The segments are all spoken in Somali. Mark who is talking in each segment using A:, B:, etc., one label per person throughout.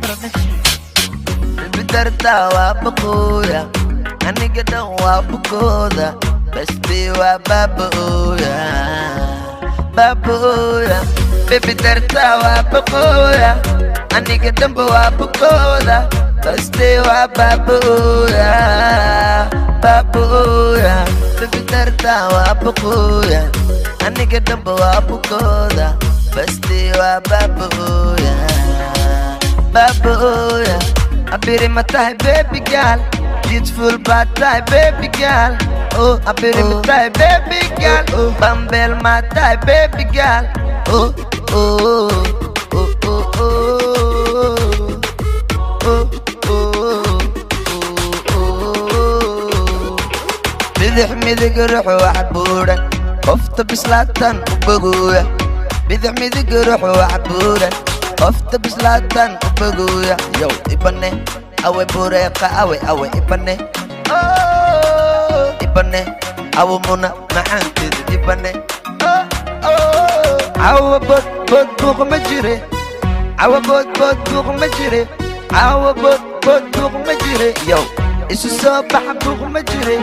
A: Production.
B: Bidarta waa baqooya, aniga dhan waa bukooda, bestie waa baaba'ooya, baaba'ooya. Baby darta waa baqooya, aniga dhanba waa bukooda, bestie waa baaba'ooya, baaba'ooya. Baby darta waa baqooya, aniga dhanba waa bukooda, bestie waa baaba'ooya, baaba'ooya. Abiri ma tahay, baby girl? Beautiful baa tahay, baby girl. Oh, abiri ma tahay, baby girl? Bambeel ma tahay, baby girl? Oh, oh, oh, oh, oh, oh, oh, oh. Bidix midig ruux wax buuran, qofta bislaatan u bogooya. Bidix midig ruux wax buuran, qofta bislaatan u bogooya. Yow ibane awe bureeqa awe awe ibane ibane awo muna macaanteeda ibane. Cawa bod bod buuq ma jire, cawa bod bod buuq ma jire, cawa bod bod buuq ma jire. Yow isu soo baxa, buuq ma jire.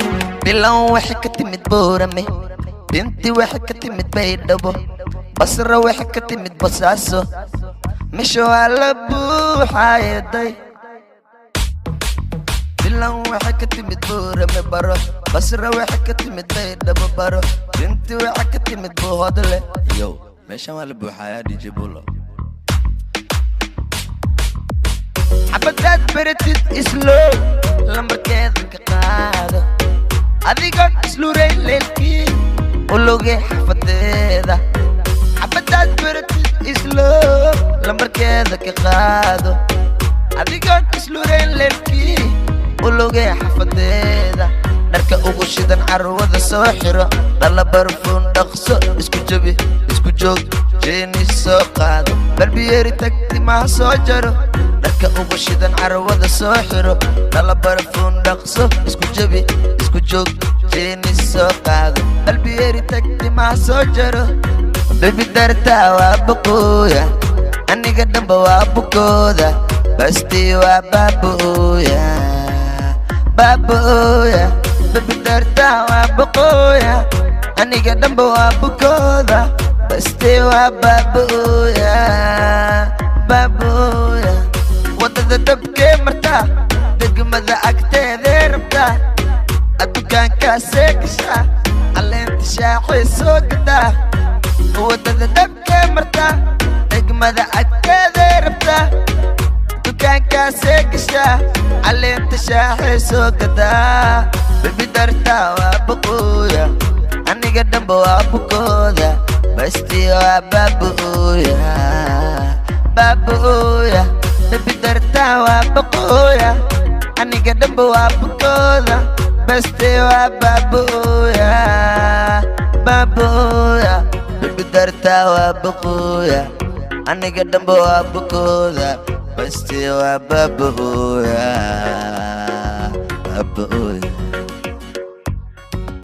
B: Bilan waxay ka timid Boorame, binti waxay ka timid Baydhabo, Basra waxay ka timid Basaaso, meesha waa la buuxaayaday. Bilan waxay ka timid Boorame baro, Basra waxay ka timid Baydhabo baro, binti waxay ka timid Buuhodle. Yow meeshan waa la buuxaayaa. DJ Bulo, xabadaad baratid islow, lambarkeeda ka qaado adigoon isluray leelkii uloge xafadeeda. Xabadaad baratid islow, lambarkeeda ka qaado adigoon isluray leelkii uloge xafadeeda. Dharka ugu shidan carwada soo xiro, dhala barfuun, dhaqso isku jabi, isku joog, jeeni soo qaado, balbiyeeri tagtimaha soo jaro. Dharka ugu shidan carwada soo xiro, dhala barfuun, dhaqso isku jabi, isku joog, jeeni soo qaado, balbiyeeri tagtimaha soo jaro. Baby darta waa baqooya, aniga dhanba waa bukooda, bestie waa baaba'ooya, baaba'ooya. Baby darta waa baqooya, aniga dhanba waa bukooda, bestie waa baaba'ooya, baaba'ooya. Waddada dabkee martaa, degmada agteedee rabtaa, addukaankaasee gashaa, caleenta shaaxay soo gadaa. Waddada dabkee martaa, degmada agteedee rabtaa, dukaankaasee gashaa, caleenta shaaxay soo gadaa. Baby dartaa waa baqooya, aniga dhanba waa bukooda, bestie waa baaba'ooya, baaba'ooya. Baby dartaa waa baqooya, aniga dhanba waa bukooda, bestie waa baaba'ooya, baaba'ooya. Baby dartaa waa baqooya, aniga dhanba waa bukooda, bestie waa baaba'ooya, baaba'ooya.